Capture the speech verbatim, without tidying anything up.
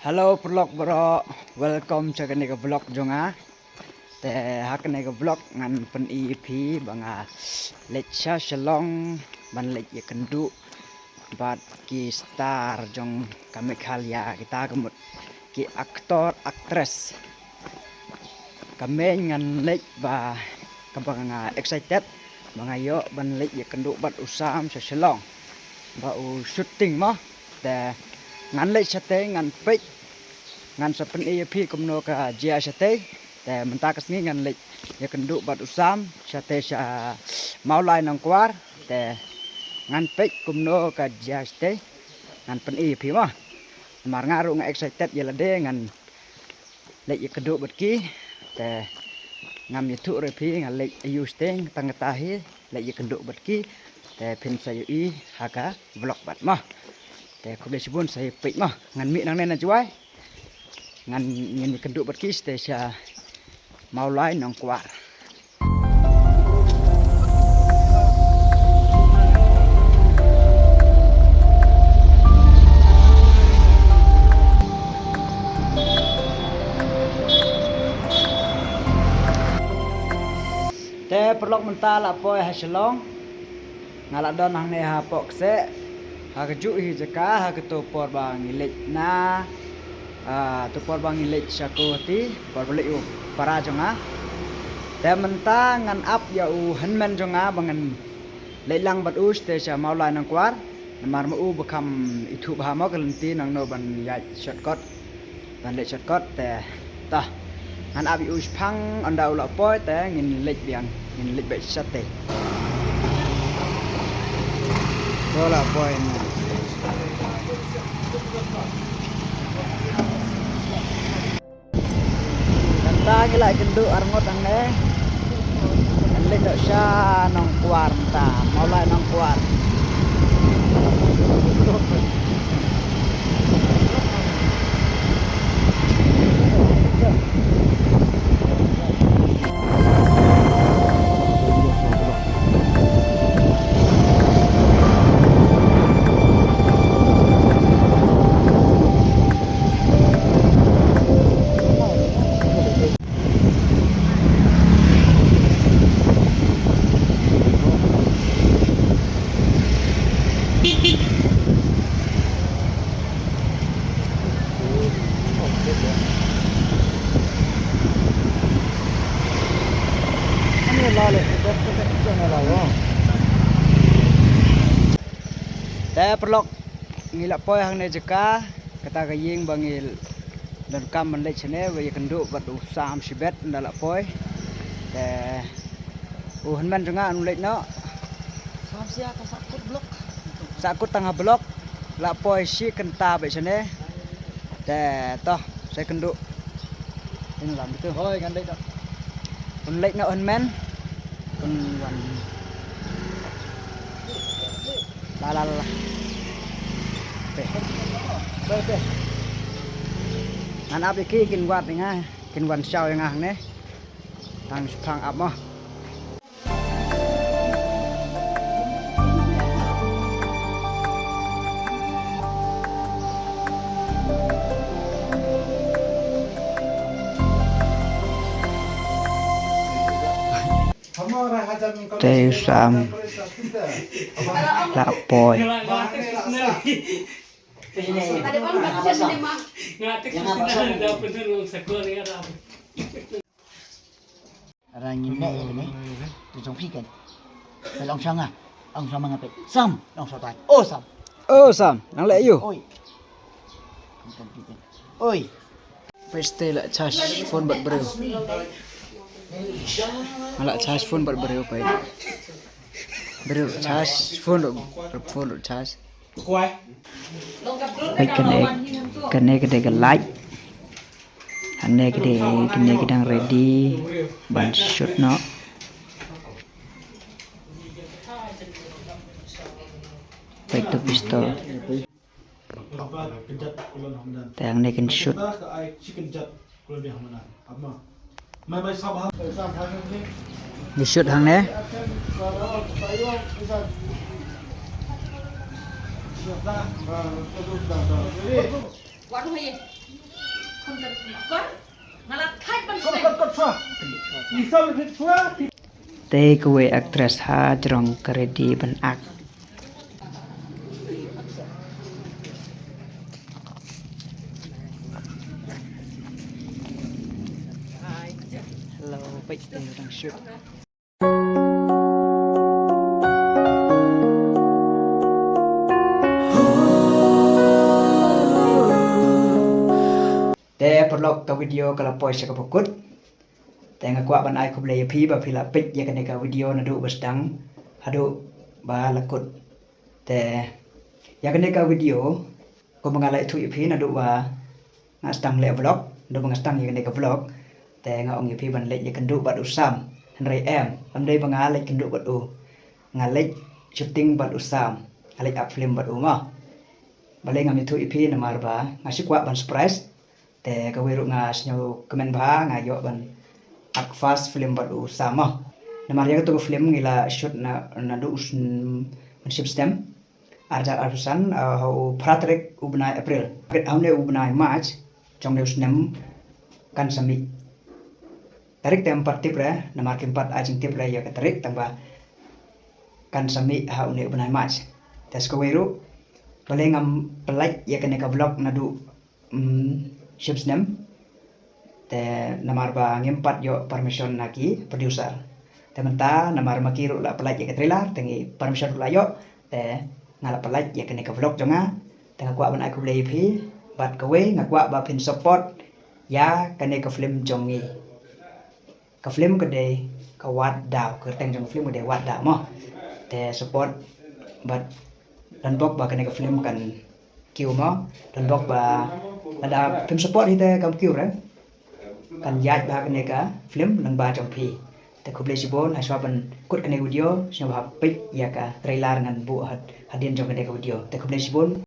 Hello paralok baroh, welcome sha kane ka vlog jong nga. Te ha kane ka vlog ngan pyni ïa phi ba nga leit sha Shillong ban leit ïakynduh bad ki star jong ka Meghalaya, kita ka mut ki actor actress. Ka main ngan leit ba kaba nga excited ba nga ïoh ban leit ïakynduh bad u Sam sha Shillong ba u shooting mo. Te ngan leit shatei ngan peit, ngan sa pyni ïa phi kumno ka jia shatei. Te mynta ka sngi ngan leit ïakynduh bad u Sam shatei sha Mawlai Nongkwar. Te ngan peit kumno ka jia shatei, ngan pyni ïa phi mo. Namar nga ruh nga excited ïa lade ngan leit ïakynduh bad ki. Te ngam ïathuh ruh ïa phi nga leit aiu shatei, tang kata hi leit ïakynduh bad ki. Te phin sa ïohi ha ka vlog bad mo. Te khublei shibun, sa ïa peit mo. Ngan mih nangne na Jowai, ngan, ngin ïakynduh bad ki shatei sha Mawlai Nongkwar. Te paralok mynta la poi ha Shillong. Nga la don hangne hapoh kseh, ha kajuh hi jaka, ha kato por ba ngi leit na, ah, to por ba ngi leit sha Guwahati, por ba leit u para jong nga. Te mynta ngan ap ïa u hynmen jong nga ba ngan leit lang bad u shatei sha Mawlai Nongkwar. Namar ma u ba kham ithuh bha mo ka lynti nangno ban ïaid shortcut. Ban leit shortcut te. Te ngan ap ïa u shipang, ynda u la poi te ngin leit biang, ngin leit beit shatei. To la poi na. Mynta ngi la ïakynduh arngut hangne. Ngan leit noh sha Nongkwar mynta, Mawlai Nongkwar. Te paralok, ngi la poi hangne jaka, kata ka ïing ba ngi donkam ban leit shane ba ïakynduh bad u Sam shibit, ynda la poi. Te u hynmen jong nga un leit noh. Sam sia ka sakut blok. Sakut tang ha blok. La poi shi kynta bad shane. Te to, sa ïakynduh. Ïa lam bitu. Hoi, ngan leit noh. Un leit noh hynmen. Un wan. La la la. Pe. Pe pe. Ngan ap ïa ki, kin wad ïa nga, kin wan shaw ïa nga hangne. Tang shipang ap mo. Te u Sam la poi. Ara ngin leh ïa kane. Tu jong phi kan. Phi long sha nga. Ong sha ma nga phi. Sam, long sha tai. Oh Sam. Oh Sam, nang leh ïa u. Oi. Phi kan phi kan. Oi. Phi stay la charge phone bad briew. Nga la charge phone bad briew phi. Briew charge phone, phone charge. Phi kane, kane kane ka light. Hangne ka dei, kane ka dang ready ban shoot noh. Peit to pistol. Te hangne kin shoot. Ngi shoot hangne. Wat ruh ye. Khun ka kor. Nga la thait ban seng. Te kawei actress ha jrong ka ready ban act. Hello, peit te dang shoot. Te paralok, ka video ka la poi sha kaba kut. Te nga kwah ban ai khublei ïa phi ba phi la peit ïa kane ka video naduh ba sdang haduh ba la kut. Te ïa kane ka video, kumba nga la ïathuh ïa phi naduh ba nga sdang leh vlog, naduh ba nga sdang ïa kane ka vlog, te nga ong ïa phi ban leit ïakynduh bad u Sam. Hynrei em, ym dei ba nga leit kynduh bad u. Nga leit shooting bad u Sam. Nga leit act film bad u mo. Balei ngam ïathuh ïa phi? Namar ba nga shu kwah ban surprise. Te kawei ruh nga sngew kmen bha, nga ïoh ban act first film bad u Sam mo. Namar ïa katu ka film ngi la shoot na, naduh u snem, mynshem snem ar hajar arphew san, ah, ha u phra tarik u bnai April. Ha une u bnai March jong une u snem kan sa mih. Tarik te ym pat tip re, namar kim pat ai jingtip re ïa ka tarik, tang ba kan sa mih ha une u bnai March. Te sa kawei ruh, balei ngam pyllait ïa kane ka vlog naduh, mm, shim snem. Te namar ba ngim pat ïoh permission na ki producer. Te mynta namar ma ki ruh la pyllait ïa ka trailer, te ngi permission ruh la ïoh, te nga la pyllait ïa kane ka vlog jong nga. Te nga kwah ban ai khublei ïa phi, bad kawei nga kwah ba phin support ïa kane ka film jong ngi. Ka film ka dei ka Wat Daw, ka kyrteng jong ka film ka dei Wat Daw mo. Te support bad don bok ba kane ka film kan kiew mo, don bok ba lada phim support hi te kam kiew re. Kan ïaid bha kane ka film lyngba jong phi. Te khublei shibun, ha shuwa ban kut kane ka video, sngewbha peit ïa ka trailer ngan buh had-, hadien jong kane ka video. Te khublei shibun.